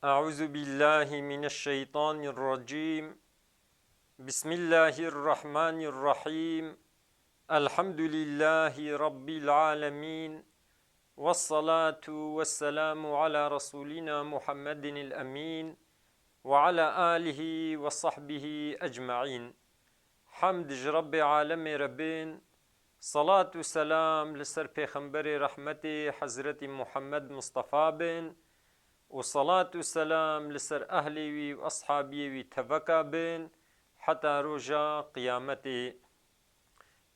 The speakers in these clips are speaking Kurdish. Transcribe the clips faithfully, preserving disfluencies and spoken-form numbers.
أعوذ بالله من الشيطان الرجيم. بسم الله الرحمن الرحيم. الحمد لله رب العالمين. والصلاة والسلام على رسولنا محمد الأمين وعلى آله وصحبه أجمعين. Hemd ji Rebbê alemê re bin, salat û selam li ser Pêxemberê rehmetê Hezretî Muhammed Mustafa bin û salat û selam li ser ehlê wî û eshabiyê wî teveka bin heta roja qiyametê.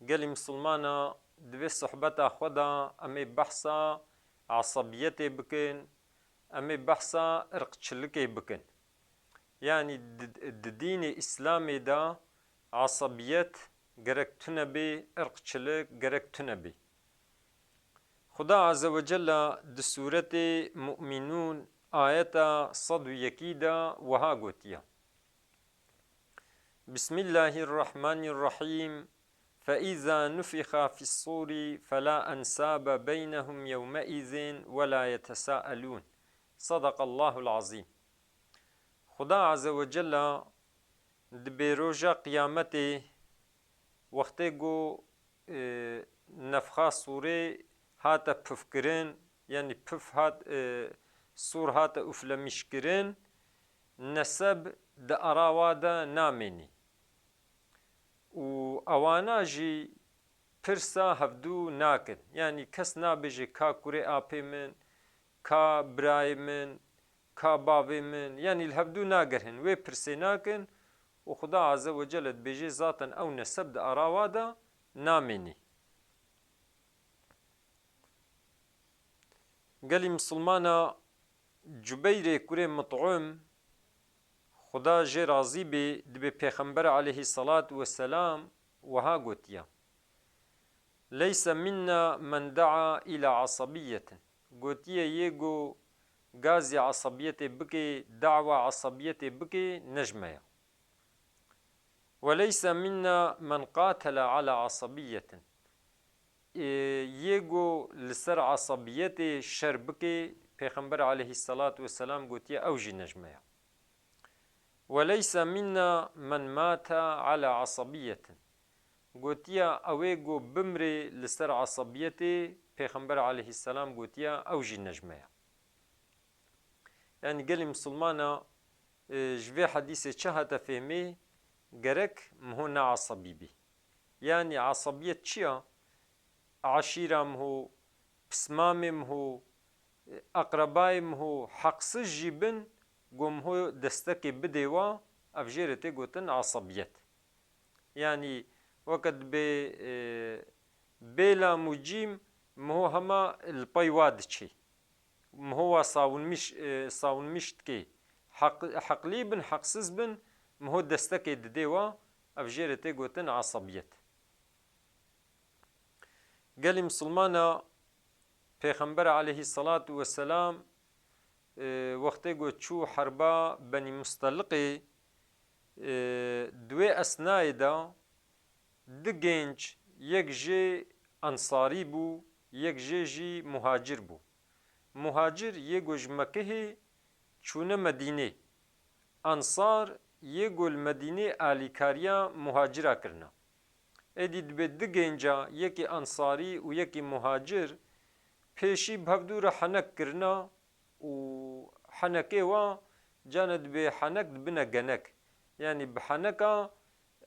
Gelî misilmana, di vê sohbeta xwe de em ê behsa esabiyetê bikin, em ê behsa irqçilikê bikin. Yanî di, di dînê Îslamê de esabiyet gerek tune bê, irqçilik gerek tune bê. Xuda Azze ve Celle di sûretê Mu'minûn ayeta sed û yekî de wiha gotiye: بسم الله الرحمن الرحيم. فإذا نفخ في الصور فلا أنساب بينهم يومئذ ولا يتساءلون. صدق الله العظيم. Xuda Azze ve Celle di bêroja qiyametê, wextê ku, e, nefxa sûrê hate pifkirin, yanî pif hat, e, sûr hate uflemîşkirin, neseb di arawa de namênî. Û ewana jî pirsa hevdû nakin. Yanî kes nabêje ka kurê apê min, ka birayê min, ka bavê min. Yanî li hevdû nagerhin. Wê pirsê nakin û Xuda Azze ve Celle dibêje zaten ew neseb di arawa de namênî. Gelî misilmana, Cubeyrê kurê Mut'im, Xuda jê razî bê, dibê Pêxember aleyhissalatu vesselam wiha gotiye: "Leyse minna men da'a ila asabiyetin." Gotiye, yê ku gazî asabiyetê bikê, dawa asabiyetê bikê, ne ji me ya. "Ve leyse minna men qatele ala asabiyetin." Ê, yê ku li ser asabiyetê şer bikê, Pêxember aleyhissalatu vesselam gotiye, ew jî ne ji me ya. "Ve leyse minna men mate ala asabiyetin." Gotiye, ew ê ku bimrê li ser asabiyetê, Pêxember aleyhisselam gotiye, ew jî ne ji me ya. Yanî gelî misilmana, e, ji vê hedîsê çi hate fêhmê? Gerek miho ne asabî bî. Yanî asabiyet çi ya? Eşîra miho, pismamê miho, e, eqrebayê miho heqsiz jî bin, ku miho destekê bidê wa, ev jê re tê gotin asabiyet. Yanî weke dibê, e, bê lam û cîm, miho hema li pey wa diçê. Miho wa sawinmîş, e, sawinmîş dikê. Heq-, heqlî bin, heqsiz bin, miho destekê didê wa, ev jê re tê gotin asabiyet. Gelî misilmana, Pêxember aleyhissalatu vesselam, e, wextê ku çû herba Benî Musteliqê, e, di wê esnayê de du genc, yek jê ensarî bû, yek jê jî muhacir bû. Muhacir yê ku ji Mekihê çûne Medînê. Ensar yê ku li Medînê alîkariya muhacira kirine. Êdî dibê du genca, yekî ensarî û yekî muhacir, pêşî bi hevdû re henek kirine û henekê wa, cane dibê henek dibine genek. Yanî bi heneka,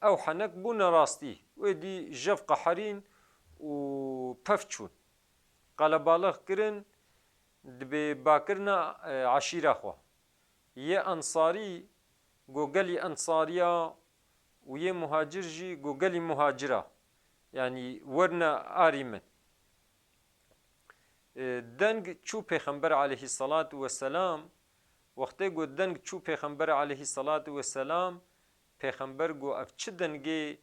ew henek bûne rastî. Wê dî jev qeherîn û pef çûn. Qelebalix kirin, dibê bakirina, e, eşîra xwe. Yê ensarî go gelî ensariya û yê muhacir jî go gelî muhacira. Yanî werine arî min. E, deng çû Pêxember aleyhissalatu vesselam, wextê go deng çû Pêxember aleyhissalatu vesselam, Pêxember go ev çi dengê,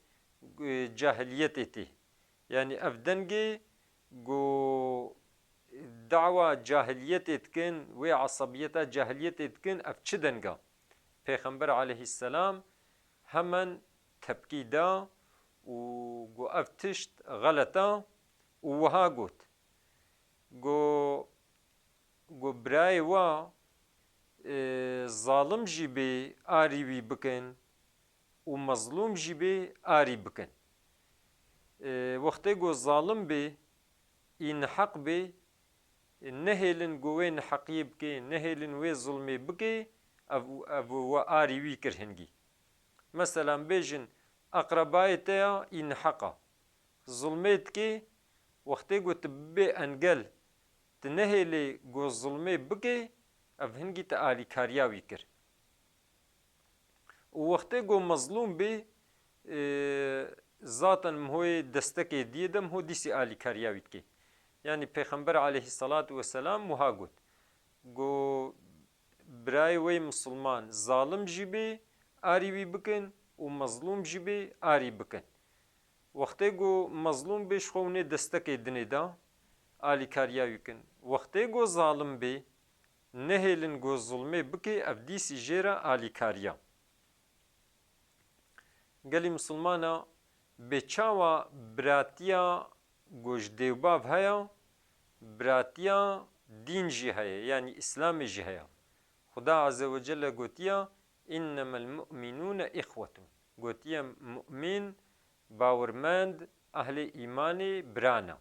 e, cahiliyetê tê? Yanî ev dengê ku dawa cahiliyetê dikin, wê esabiyeta cahiliyetê dikin, ev çi denga? Pêxember aleyhisselam hemen tepkî da û got, ev tişt xelet a û wiha got, got, got, birayê wa e, zalim jî bê arî wî bikin û mezlûm jî bê arî bikin. E, wextê ku zalim bê, î niheq bê, nehêlin ku wê niheqiyê bikê, nehêlin wê zulmê bikê, ev, ev we arî wî kir hingî. Meselan, bêjin, eqrebayê te ya î niheq a. Zulmê dikê, wextê ku tu bibê engel, tu nehêlê ku zulmê bikê, ev hingî te alîkariya wî kir. Û wextê ku mezlûm bê, e, zaten mihoyê destekê diyê de miho dîsî alîkariya wî dikê. Yanî Pêxember aleyhisselatu vesselam wiha got, ku birayê wê misilman zalim jî bê, arî wî bikin û mezlûm jî bê, arî bikin. Wextê ku mezlûm bê, ji xwe hûnê destekê dinê de, alîkariya wî kin. Wextê ku zalim bê, nehêlin ku zulmê bikê, ev dîsî jê re alîkariya. Gelî misilmana bê çawa biratiya ku ji dêwbav heye, biratiya dîn jî heye, yanî Îslamê jî heye. Xuda Azze ve Celle gotiya, "Innemel mu'minûne ihwetun." Gotiye, mu'min, bawermend, ehlê îmanê bira ne.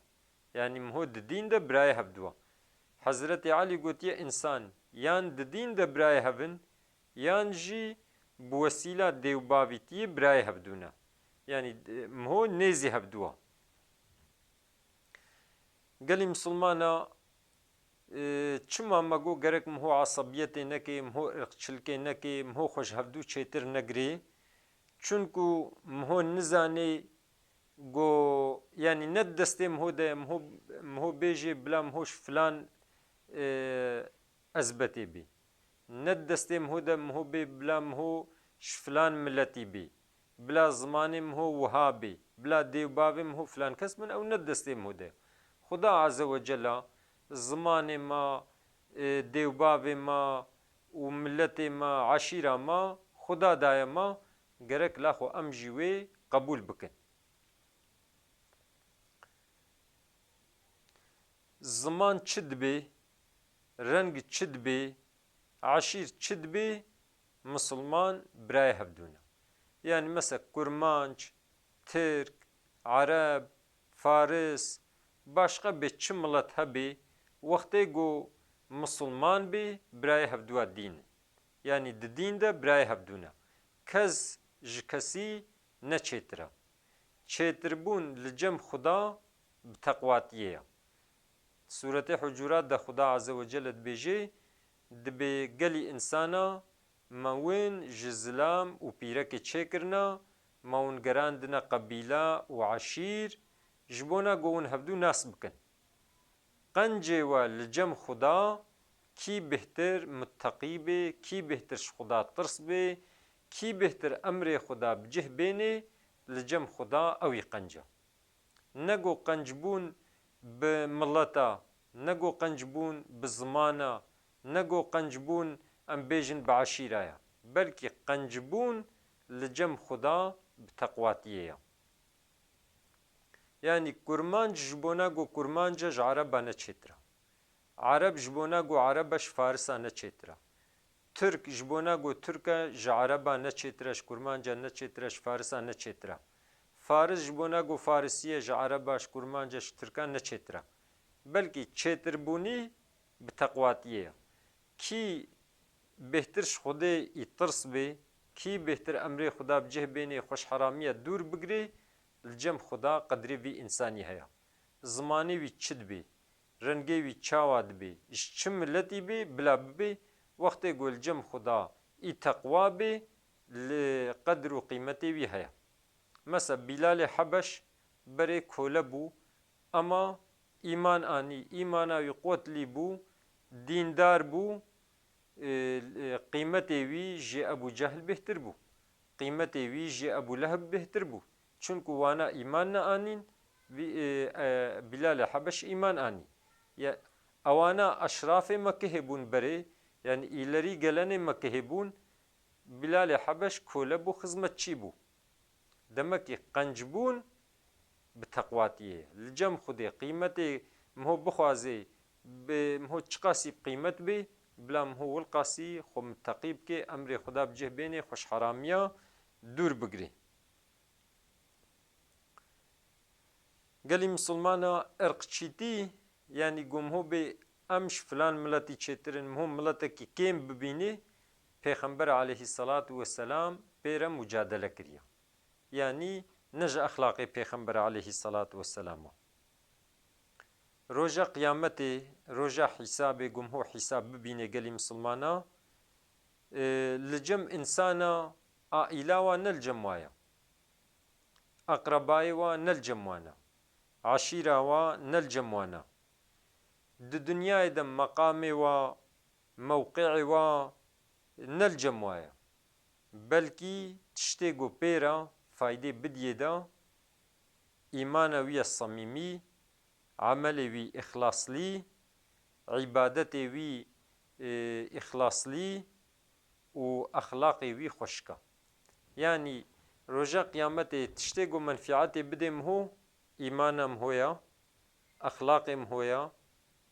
Yanî miho di dîn de birayê hevdû a. Hezretê Elî gotiye, însan yan di dîn de birayê hev in, yan jî bi wesîla dêwbavîtiyê birayê hevdû ne. Yanî, e, miho nêzî hevdû a. Gelî misilmana, e, çima me got gerek miho esebiyetê nekê, miho irqçilkê nekê, miho xwe ji hevdû çêtir negirê? Çunku miho nizanê ku, yanî ne di destê miho de ye, miho, miho bêjê bila miho ji filan, e, ezbetê bê. Ne di destê miho de miho bê bila miho ji filan miletî bê. Bila zimanê miho wiha bê. Bila dê û bavê miho filan kes bin, ew ne di destê miho de ye. Xuda Azze ve Cella zimanê ma, e, dê û bavê ma û miletê ma, eşîra ma, Xuda daye ma, gerek la xwe em jî wê qebûl bikin. Ziman çi dibê, reng çi dibê, eşîr çi dibê, misilman birayê hevdû ne. Yanî mesela kurmanc, tirk, ereb, faris, başqa bê çi milet hebê, wextê ku misilman bê, birayê hevdû a dîn in. Yanî di dîn de birayê hevdû ne. Kes ji kesî ne çêtir e. Çêtirbûn li cem Xuda bi teqwatiyê ye. Sûretê Hucurat de Xuda Azze ve Celle dibêje, dibê gelî însana me win ji zilam û pîrekê çêkirina, me win gerandine qebîla û eşîr, ji bona ku win hevdû nas bikin. Qencê we li cem Xuda, kî bêhtir mutteqî bê, kî bêhtir ji Xuda tirs bê, kî bêhtir emrê Xuda bi cih bênê, li cem Xuda ew î qenc e. Ne ku qencbûn bi mileta, ne ku qencbûn bi zimana, ne ku qencbûn em bêjin bi eşîra ye. Belkî qencbûn li cem Xuda bi teqwatiyê ye. Yanî kurmanc ji bona ku kurmanc e ji ereba ne çêtir e. Ereb ji bona ku ereb e ji farisa ne çêtir e. Tirk ji bona ku tirk e ji ereba ne çêtir e, ji kurmanca ne çêtir e, ji farisa ne çêtir e. Faris ji bona ku farisî ye ji ereba, ji kurmanca, ji tirka ne çêtir e. Belkî çêtirbûnî bi teqwatiyê ye. Kî bêhtir ji Xwedê î tirs bê, kî bêhtir emrê Xuda bi cih bênê, xwe ji heramiya dûr bigirê, li cem Xuda qedrê vî însanî heye. Zimanê wî çi dibê, rengê wî çawa dibê, ji çi miletî bê, bila bibê, wextê ku li cem Xuda î teqwa bê, li qedr û qîmetê wî heye. Mesela Bîlalê Hebeş berê kole bû, ema îman anî, îmana wî quwetlî bû, dîndar bû, e, e, qîmetê wî ji Ebû Cehl bêhtir bû. Qîmetê wî ji Ebû Leheb bêhtir bû. Çunku wana îman neanîn, vî, e, e, Bîlalê Hebeş îman anî. Ya, ewana eşrafê Mekihê bûn berê, yanî îlerî gelenê Mekihê bûn, Bîlalê Hebeş kole bû, xizmetçî bû. Demekî qencbûn bi teqwatiyê ye. Li cem Xwedê qîmetê miho bixwazê, bi miho çiqasî bi qîmet bê, Bila miho wilqasî, xwe miteqî bike, emrê Xuda bi cih bênê, xwe ji heramiya dûr bigirê. Gelî misilmana irqçîtî, yanî ku miho bê em ji filan miletî çêtir in, miho miletekî kêm bibînê, Pêxember aleyhisselatu vesselam pê re mucadele kiriye. Yanî ne ji exlaqê Pêxember aleyhisselatu vesselam e. Roja qiyametê, roja hîsabê, ku miho hîsab bibîne gelî misilmana, e, li cem însana, aîla wa ne li cem wa ye. Eqrebayê wa ne li cem wan e. Eşîra wa ne li cem wan e. Di dinyayê de meqamê wa, mewqeê wa ne li cem wa ye. Belkî tiştê ku pê re faydê bidiyê de, îmana wî ya samîmî, emelê wî îxlaslî, îbadetê wî, e, îxlaslî û exlaqê wî xweşik e. Yanî roja qiyametê tiştê ku menfîetê bidê miho, îmana miho ya, exlaqê miho ya,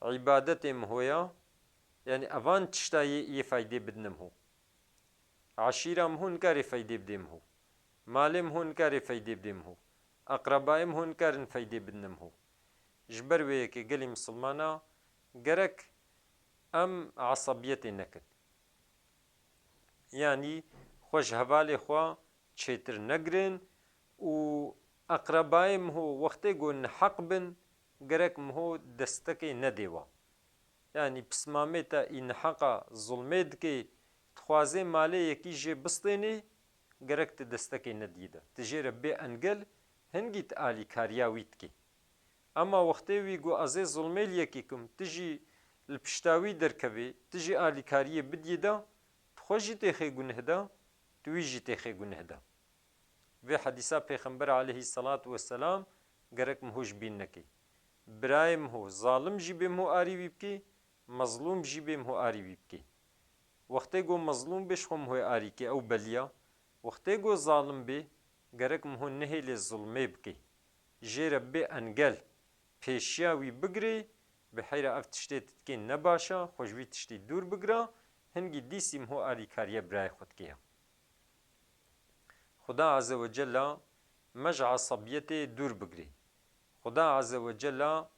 îbadetê miho ya, yanî evan tişta yê, yê faydê bidine miho. Eşîra miho nikarê feydê bidê miho. Malê miho nikarê feydê bidê miho. Eqrebayê miho nikarin feydê bidine miho. Ji ber wê yekê gelî misilmana gerek em esabiyetê nekin. Yanî xwe ji hevalê xwe çêtir negirin û eqrebayê miho wextê ku niheq bin, gerek miho destekê nedê wa. Yanî pismamê te î niheqa zulmê dikê, dixwazê malê yekî jê bistênê, gerek tu destekê nediyê de. Tu jê re bê engel, hingî tu alîkariya wî dikê. Ema wextê wî got, "Ez ê zulmê li yekî kim", tu jî li pişta wî derkevê, tu jî alîkariyê bidiyê de, tu xwe jî têxê guneh de, tu wî jî têxê guneh de. Vê hedîsa Pêxember aleyhisselatu vesselam gerek miho ji bîr nekê. Birayê miho zalim jî bê miho arî wî bikê, mezlûm jî bê miho arî wî bikê. Wextê ku mezlûm bê, ji xwe mihoyê arî ke, ew belî ya. Wextê ku zalim bê, gerek miho nehêlê zulmê bikê. Jê re bê engel, pêşiya wî bigirê, biheyra ev tiştê tu dikê ne baş e, xwe ji vî tiştî dûr bigire, hingî dîsî miho alîkariya birayê xwe dikê ya. Xuda Azze ve Cella me ji esabiyetê dûr bigirê. Xuda Azze ve Cella,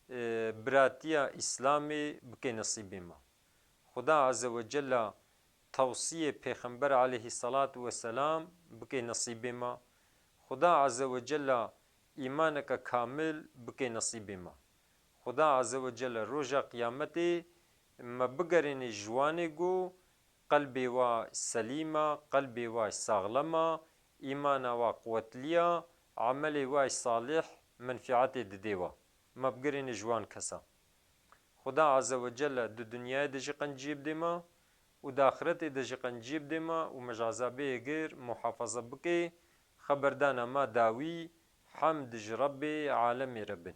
e, biratiya Îslamê bike nesîbê me. Xuda Azze ve Cella tewsiyê Pêxember aleyhisselatu vesselam bike nesîbê me. Xuda Azze ve Cella îmaneke kamil bike nesîbê me. Xuda Azze ve Celle roja qiyametê me bigerênê ji wanê ku qelbê wa selîm e, qelbê wa saxlem e, îmana wa quwetlî ya, emelê wa salih menfîetê didê wa. Me bigerênê ji wan kesa. Xuda Azze ve Celle di dinyayê de jî qenciyê bidê me û di axiretê de jî qenciyê bidê me û me ji ezabê yê gir muhafaza bike. Xeberdana me dawî, hemd ji Rebbê alemê re bin.